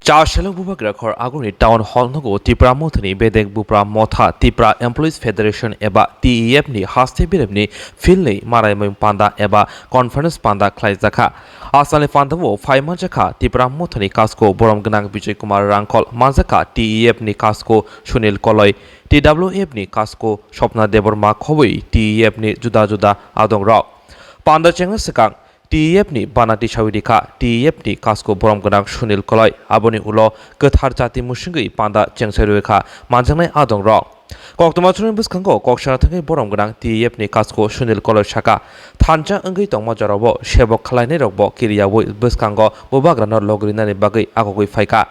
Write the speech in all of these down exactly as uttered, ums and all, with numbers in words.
Tashelok bubagra khor agurni town hall nogo Tipra Mothani bedek bupra motha Tipra Employees Federation eba T E F ni haste beremni philni maraimung panda eba conference panda khlaijakha. Asalni pandao phai manjakha Tipra Mothani kasko borom gwnang Bijoy Kumar Rangkhol, manjakha T E F ni kasko Sunil Koloi, T W F ni kasko Swapna Debbarma khobwi T E F ni juda juda adongrok. Panda chengna swkang T E F ni bana tisawi rikha, T E F ni kasko borom gwnang Sunil Koloi, aboni ulo kwthar jati musingwi panda chengsai rwkha manjaknai adongrok. Koktwma chwngni bwskango kok sana thangwi borom gwnang T E F ni kasko Sunil Koloi saka, thansa wngwi tongma jorao sebok khlainairokbo kiriyawi bwskango bubagrano logrinani bagwi agogwi phaikha.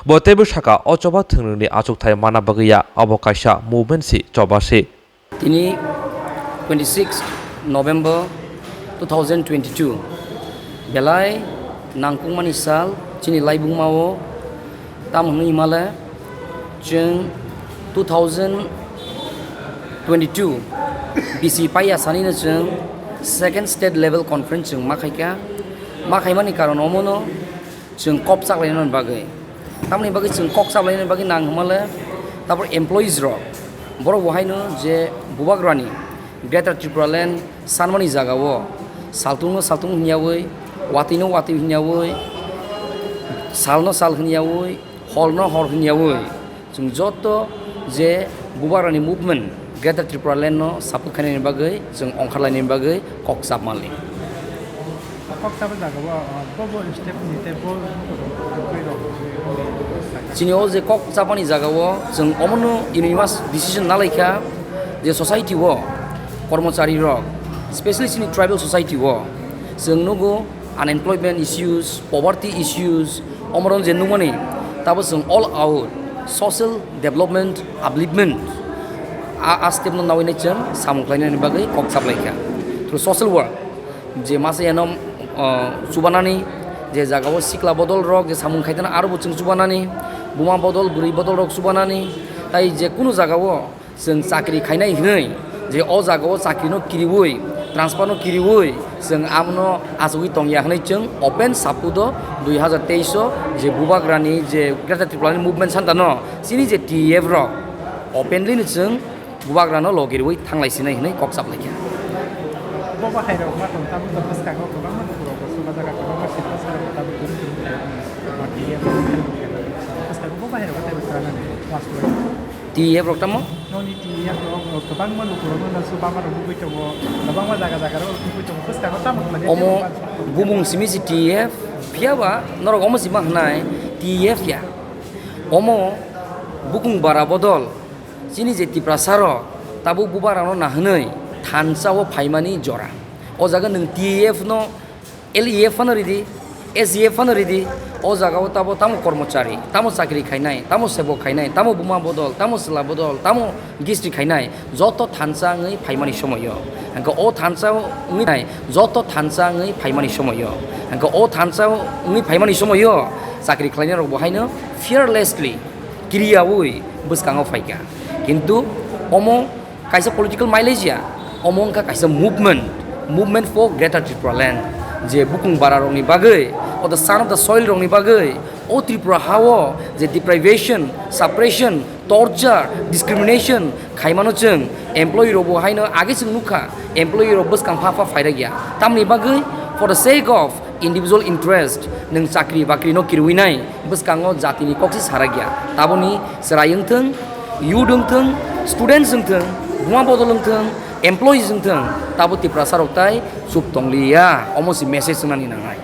Bo teibo saka, o choba thwngwrwngni achukthai mana bagwi ya, abo kaisa movement si, choba si. Tini twenty six November two thousand twenty two, belai nangkukmani sal chini laibumao. Tamo hwnwi himale chwng two thousand twenty two bisi paiya sanino chwng second state level conference chwng ma khaikha. Ma khaimani karon omono chwng kok chaklainani bagwi. Tamoni bagwi chwng kok chaplainani bagwi nang hwnmale, tabuk employees rok, borok bo haino je bubagrani Greater Tripura Land sanmani jagao saltungno saltung hwnyawi, watwino watwi hwnyawi, salno sal hwnyawi, horno hor hwnyawi, chwng joto je bubagrani movement Greater Tripura Land no support khainani bagwi chwng ongkharlainani bagwi kok chapmali. Kok chapma jagao, ah, bo bo step ni tei bo, bo, bo, bo, bo, bo, Chini o je kok chapmani jagao chwng omono unanimous decision nalaikha je society o kormochari rok, specially chini tribal society o chwng nugo unemployment issues, poverty issues, omorok je nukmani, tabo chwng all out social development, upliftment, a, a step no nawi nai chwng samung khlainani bagwi kok chaplaikha through social work. Je masa yano, uh, chubanani, je jagao sikla bodol rok je samung khaitana aro bo chwng chubanani, buma bodol, bwrwi bodol rok chubanani, tai je kunu jagao chwng chakri khainai hwnwi, je o jagao chakri no kiriwi, transfer no kiriwi, chwng amno achugwi tongya hwnwi chwng open sapudo dui hazar teis o je bubagrani je Greater Tripura ni movement santa no chini je T E F rok openly no chwng bubagrano logi rwi thanglai sinai hwnwi kok chaplaikha. Bo bahai rok ma tong tabuk to bwskango kwbangma lukurok bo chubajaga, kwbangma sitwsarok tabuk kwrwng kwrwng khe ma T E F rok khe bwskango bo bahai rok tei bwskango mas T E F rok tamo? Noni T E F rok kwbangma lukurok no chuba ma rok nugwi tongo, kwbangma jaga jaga rok nugwi tongo, bwskango tamo khlai khe Omo bumung simi si T E F, phiya ba norok omo sima hwnai T E F ya. Omo bukung bara bodol chini je Tiprasa rok tabuk bubagrano nahwnwi thansa o phaimani jora. O jaga nwng T E F no, L E F ano ridi, S E F ano ridi, o jaga o tabo tamo kormochari, tamo chakri khainai, tamo sebok khainai, tamo buma bodol, tamo chwla bodol, tamo gistri khainai, joto thansa wngwi phaimani somoio. Hwnkhe o thansa wngwi nai, joto thansa wngwi phaimani somoio. Hwnkhe o thansa wngwi phaimani somoio chakri khlainai rok bo haino fearlessly kiriyaui bwskango phaikha. Kintu omo kaisa political mileage ya, omo wngkha kaisa movement, movement for Greater Tripura Land, je bukung bara rokni bagwi, o the son of the soil rokni bagwi, o Tripura ha o je deprivation, suppression, torture, discrimination khaimano chwng, employee rok bo haino age chwng nukha, employee rok bwskang pha pha phairakya, tamni bagwi for the sake of individual interest, nwng chakri bakri no kirwi nai, bwskango jatini kok se sarakya. Taboni chwrai wngthwng, youth wngthwng, students wngthwng, buma bodol wngthwng, employees wngthwng, tabo Tiprasa rok tai chup tongliya, omo si message wngnani nangnai.